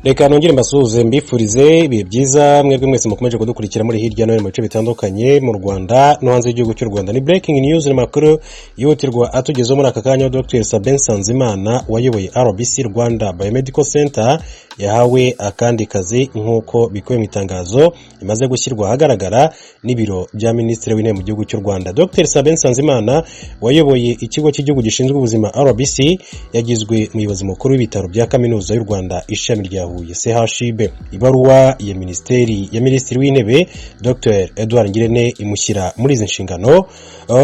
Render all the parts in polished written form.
Reka nongere mbasuhuze, mbifurize ibihe byiza mwebwe mwese mukomeje kudukurikira muri hirya no hino mu bice bitandukanye mu Rwanda no hanze y'igihugu cy'u Rwanda. Ni breaking news, ni makuru yihutirwa atugezeho muri aka kanya. Dr Sabin Nsanzimana wayoboye RBC, Rwanda Biomedical Center, yahawe akandi kazi nk'uko bikubiye mu itangazo rimaze gushyirwa ahagaragara n'ibiro bya Minisitiri w'Intebe mu gihugu cy'u Rwanda. Dr Sabin Nsanzimana wayoboye Ikigo cy'Igihugu gishinzwe Ubuzima, RBC, yagizwe umuyobozi mukuru w'Ibitaro bya Kaminuza y'u Rwanda, ishami rya Huye, CHUB. Ibaruwa ya minisiteri ya Minisitiri w'Intebe Dr Edouard Ngirente imushyira muri izi nshingano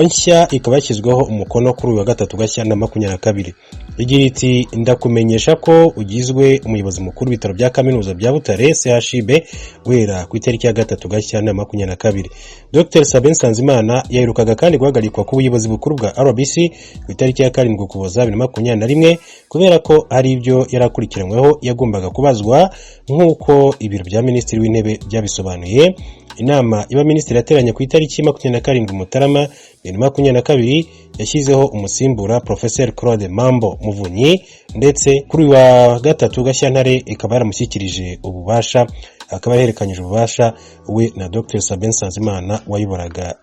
nshya ikaba yashyizweho umukono kuri uyu wa gatatu Gashyantare 22, igira iti: "Ndakumenyesha ko ugizwe umuyobozi mukuru w'Ibitaro bya Kaminuza bya Butare, CHUB, guhera ku itariki ya 3 Gashyantare 22." Dr Sabin Nsanzimana yaherukaga kandi guhagarikwa ku buyobozi bukuru bwa RBC ku itariki ya 7 Ukuboza 2021 kubera ko hari ibyo yari akurikiranyweho yagombaga kubazwa, nk'uko ibiro bya Minisitiri w'Intebe byabisobanuye. Inama y'Abaminisitiri yateranye ku itariki 27 Mutarama 2022 yashyizeho umusimbura, Professor Claude Mambo Muvunyi, ndetse kuri uyu wa gatatu Gashyantare ikaba yaramushyikirije ububasha, akaba yahererekanyije ububasha we na Dr Sabin Nsanzimana wayoboraga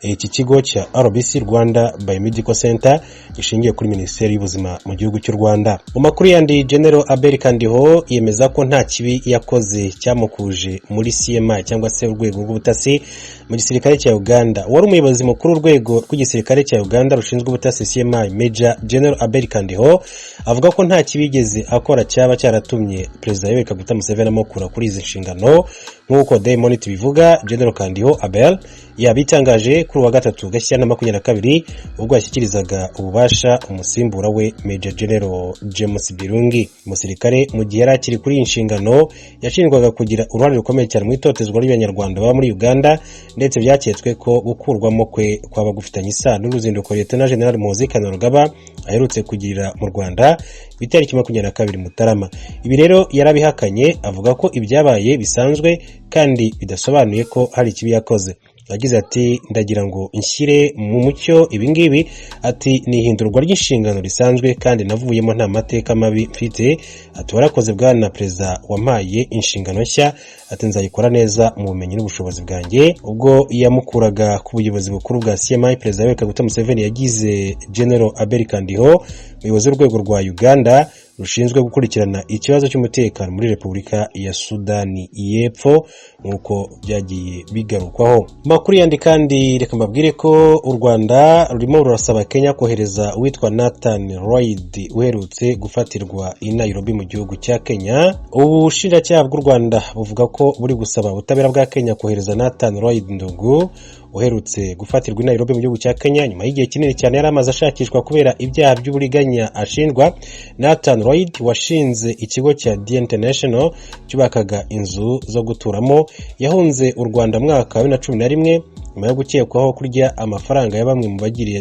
iki kigo cya RBC, Rwanda Biomedical Center, gishingiye kuri Minisiteri y'Ubuzima mu gihugu cy'u Rwanda. Mu makuru yandi, General Abel Kandiho yemeza ko nta kibi yakoze cyamukuje muri CMI, cyangwa se urwego rw'ubutasi mu gisirikare cya Uganda. Wari umuyobozi mukuru w'urwego rw'igisirikare cya Uganda rushinzwe ubutasi, CMI, Major General Abel Kandiho, avuga ko nta kibi yigeze akora cyaba cyaratumye Perezida Yoweri Kaguta Museveni amukura kuri izi nshingano, nk'uko Daily Monitor bivuga. General Kandiho Abel yabitangaje kuri uwa gatatu Gashyantare 22 ubwo yashyikirizaga ububasha umusimbura we, Major General James Birungi. Umusirikare mu gihe yari akiri kuri iyi nshingano yashinjwaga kugira uruhare rukomeye cyane mu itotezwa ry'Abanyarwanda baba muri Uganda, ndetse byaketswe ko gukurwamo kwe kwaba gufitanye isano n'uruzinduko Lieutenant General Muhoozi Kainerugaba aherutse kugirira mu Rwanda ku itariki 22 Mutarama. Ibi rero yarabihakanye, avuga ko ibyabaye bisanzwe kandi bidasobanuye ko hari ikibi yakoze. Yagize ati: "Ndagira ngo nshyire mu mucyo ibingibi." Ati: "Ni ihindurwa ry'inshingano risanzwe kandi navuyemo nta mateka mabi mfite." Ati: "Warakoze bwana Perezida wampaye inshingano nshya." Ati: "Nzayikora neza mu bumenyi n'ubushobozi bwanjye." Ubwo yamukuraga ku buyobozi bukuru bwa CMI, Perezida Yoweri Kaguta Museveni yagize General Abel Kandiho umuyobozi w'urwego rwa Uganda rushinzwe gukurikirana ikibazo cy'umutekano muri Repubulika ya Sudani y'Epfo, nk'uko byagiye bigarukwaho. Makuru yandi kandi, reka mbabwire ko u Rwanda rurimo rurasaba Kenya kohereza uwitwa Nathan Lloyd uherutse gufatirwa i Nairobi mu gihugu cya Kenya. Ubushinjacyaha bw'u Rwanda buvuga ko buri gusaba ubutabera bwa Kenya kohereza Nathan Lloyd Ndungu uherutse gufatirwa i Nairobi mu gihugu cya Kenya nyuma y'igihe kinini cyane yari amaze ashakishwa kubera ibyaha by'uburiganya ashinjwa. Nathan Lloyd washinze ikigo cya The International cyubakaga inzu zo guturamo, yahunze u Rwanda mu mwaka wa 2011 nyuma yo gukekwaho kurya amafaranga ya bamwe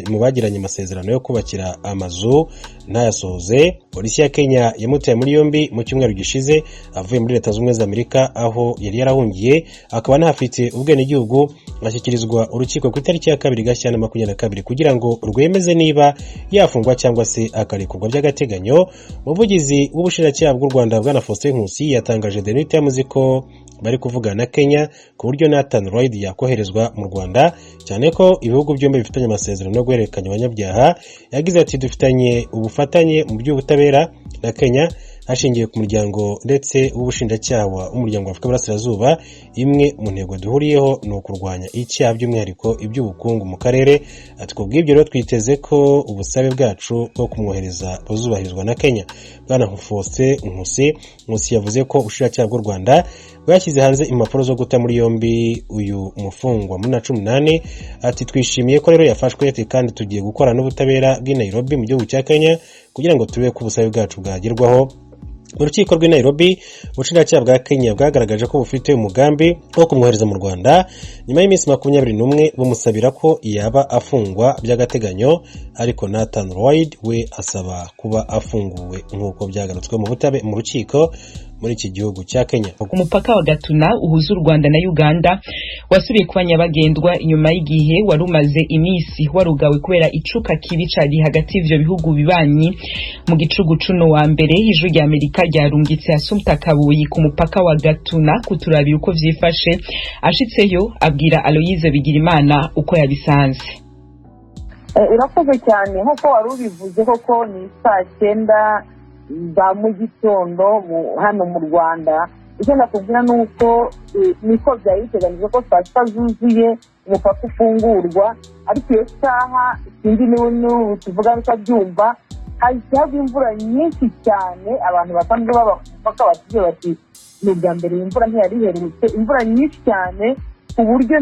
mu bagiranye amasezerano yo kubakira amazu ntayasohoze. Polisi ya Kenya yamutaye muri yombi mu cyumweru gishize avuye muri Leta Zunze Ubumwe za Amerika aho yari yarahungiye akaba anahafite ubwenegihugu, ashyikirizwa urukiko ku itariki ya 2 Gashyantare 22 kugira ngo rwemeze niba yafungwa cyangwa se akarekurwa by'agateganyo. Umuvugizi w'ubushinjacyaha bw'u Rwanda, bwana Faustin Nkusi, yatangaje The New Times ko bari kuvugana na Kenya ku buryo Nathan Lloyd yakoherezwa mu Rwanda, cyane ko ibihugu byombi bifitanye amasezerano yo guhererekanya abanyabyaha. Yagize ati: "Dufitanye ubufatanye mu by'ubutabera na Kenya hashingiwe ku muryango ndetse w'ubushinjacyaha w'Umuryango wa Afurika y'Uburasirazuba. Imwe mu ntego duhuriyeho ni ukurwanya icyaha, by'umwihariko iby'ubukungu mu karere." Ati: "Ku bw'ibyo rero twiteze ko ubusabe bwacu bwo kumwohereza buzubahirizwa na Kenya." Bwana Faustin Nkusi yavuze ko ubushinjacyaha bw'u Rwanda bwashyize hanze impapuro zo guta muri yombi uyu mufungwa muri 18. Ati: "Twishimiye ko rero yafashwe kandi tugiye gukora n'ubutabera bw'i Nairobi mu gihugu cya Kenya kugira ngo turebe ko ubusabe bwacu bwagerwaho mu rukiko rw'i Nairobi." Ubushinjacyaha bwa Kenya bwagaragaje ko bufite umugambi wo kumwohereza mu Rwanda nyuma y'iminsi 21 bumusabira ko yaba afungwa by'agateganyo, ariko Nathan Lloyd we asaba kuba afunguwe, nk'uko byagarutswe mu rukiko. Muri iki gihugu cya Kenya. Umupaka wa Gatuna uhuza u Rwanda na Uganda wasubiye kuba nyabagendwa inyuma y'igihe wari umaze iminsi warugawe kubera icuka kibi cari hagati y'ivyo bihugu bibanyi. Mu gicugu cuno wa mbere, Ijwi rya Amerika ryarungitse Assumpta Kabuyi ku mupaka wa Gatuna kuturabira uko vyifashe. Ashitseyo abwira Aloyize Bigirimana uko yabisanze. Urakoze cyane. Nk'uko wari ubivuze koko, ni saa 9 za mu gitondo hano mu Rwanda. Icyo nakubwira ni uko niko byari biteganyijwe ko saa 6 zuzuye umupaka ufungurwa, ariko iyo saha sinzi niba n'ubu tuvuga bitabyumva, hahise hagwa imvura nyinshi cyane. Abantu basanzwe baba ku mupaka batuye bati ni ubwa mbere iyi mvura ntiyari iherutse, imvura nyinshi cyane ku buryo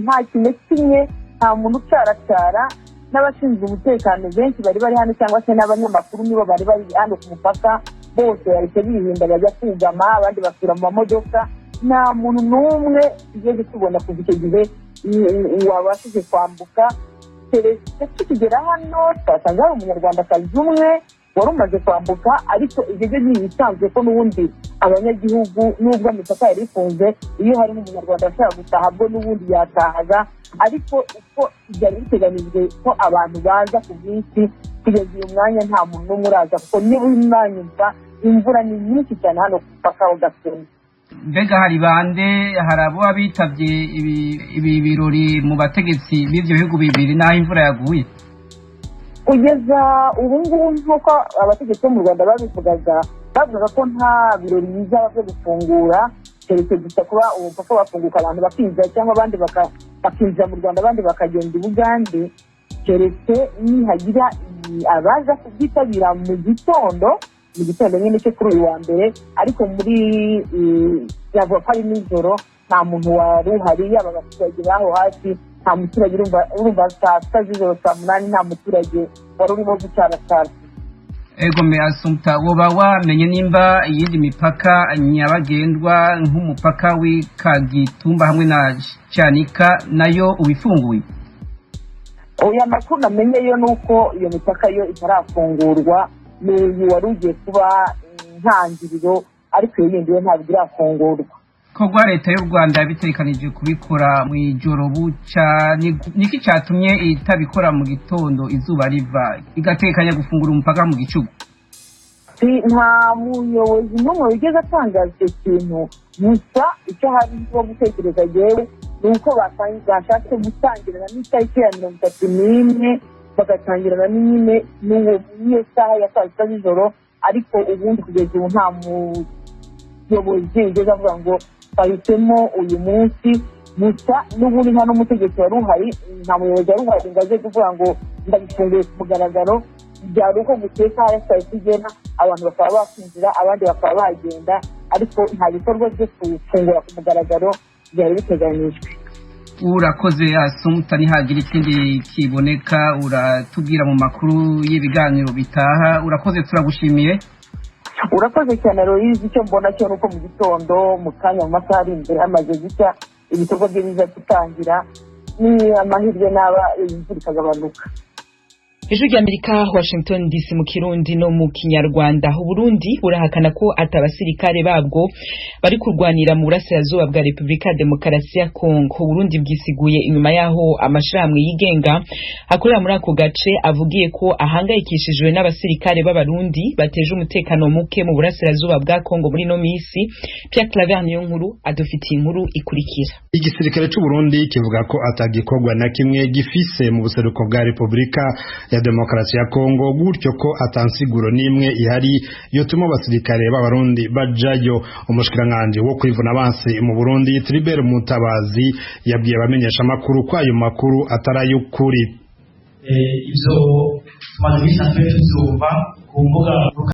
nta kintu kimwe, nta muntu ucaracara. N'abashinzwe umutekano benshi bari bari hano cyangwa se n'abanyamakuru nibo bari bari hano ku mupaka, bose bahise birinda bajya kugama, abandi basura mu mamodoka. Nta muntu n'umwe tugeze tubona kuva icyo gihe wabashije kwambuka. Keretse tukigera hano twasanze hari Umunyarwandakazi umwe wari umaze kwambuka, ariko ibyo byo ni ibisanzwe ko n'ubundi abanyagihugu, nubwo imipaka yari ifunze, iyo harimo Umunyarwanda ashaka gutaha bwo n'ubundi yatahaga. Ariko uko byari biteganyijwe ko abantu baza ku bwinshi, kugeza uyu mwanya nta muntu n'umwe uraza, kuko niba mwanyumva imvura ni nyinshi cyane hano ku mupaka wa Gatuna. Mbega hari bande, hari abo bitabye ibi birori mu bategetsi b'ibyo bihugu bibiri n'aho imvura yaguye? Kugeza ubu ngubu, nk'uko abategetsi bo mu Rwanda babivugaga, bavugaga ko nta birori bizaba byo gufungura, keretse gusa kuba umupaka wafunguka abantu bakinjira, cyangwa abandi bakinjira mu Rwanda, abandi bakagenda i Bugande, keretse nihagira abaza kubyitabira mu gitondo nyine cyo kuri uyu wa mbere. Ariko muri yavuga ko ari nijoro, nta muntu wari uhari, yaba abaturage b'aho hafi, nta muturage. Urumva saa 6 z'ijoro, saa 8, nta muturage wari urimo gucaracara. Ego me Assumpta, woba wamenye nimba iyindi mipaka nyabagendwa nk'umupaka w'Ikagitumba hamwe na Cyanika nayo ubifunguye? Oya, amakuru namenye yo ni uko iyo mipaka yo itarafungurwa. Ni uyu wari ugiye kuba intangiriro, ariko iyo yindi yo ntabwo irafungurwa. Kogwa leta y'u Rwanda yabitekanije kubikora mu ijoro buca, niki cyatumye itabikora mu gitondo izuba riva, igatekanya gufungura umupaka mu gicugu? Nta muyobozi n'umwe wigeze atangaza icyo kintu. Gusa icyo hari wo gutekereza yewe ni uko bashatse gutangirana n'itariki ya 31, bagatangirana nyine n'iyo saha ya saa 6 z'ijoro. Ariko ubundi kugeza ubu nta muyobozi wigeze avuga ngo bahisemo uyu munsi. Gusa n'ubundi nta n'umutegetsi wari uhari, nta muyobozi wari uhari ngo aze kuvuga ngo ndabifunguye ku mugaragaro. Byari uko gusa isaha ya saa 6 igera, abantu bakaba bakwinjira, abandi bakaba bagenda, ariko nta bikorwa byo gufungura ku mugaragaro byari biteganyijwe. Urakoze Assumpta, nihagira ikindi kiboneka uratubwira mu makuru y'ibiganiro bitaha. Urakoze, turagushimiye. Urakoze cyane Aloyizi. Icyo mbona cyo ni uko mu gitondo, mu kanya, mu masaha ari imbere, hamaze gucya, ibikorwa bye biza gutangira, ni amahirwe n'aba imvura ikagabanuka. Ijwi ry'Amerika, Washington DC, mu Kirundi no mu Kinyarwanda. Uburundi burahakana ko ata abasirikare babwo bari kurwanira mu burasirazuba bwa Repubulika ya Demokarasi ya Kongo. Uburundi bwisiguye inyuma yaho amashirahamwe yigenga akorera muri ako gace avugiye ko ahangayikishijwe n'abasirikare b'Abarundi bateje umutekano muke mu burasirazuba bwa Kongo muri no misi. Pierre Claver niyo nkuru adufitiye inkuru ikurikira. Igisirikare cy'u Burundi kivuga ko atagikorwa na kimwe gifise mu buseruko bwa Repubulika ya Demokarasi ya Kongo, gutyo ko atansiguro n'imwe ihari yotuma abasirikare b'Abarundi bajayo. Umushikiranganji wo kwivuna abansi mu Burundi, Tribert Mutabazi, yabwiye abamenyesha amakuru ko ayo makuru atari ay'ukuri. Ivyo tumaze iminsi natwe tuvyumva ku mbuga.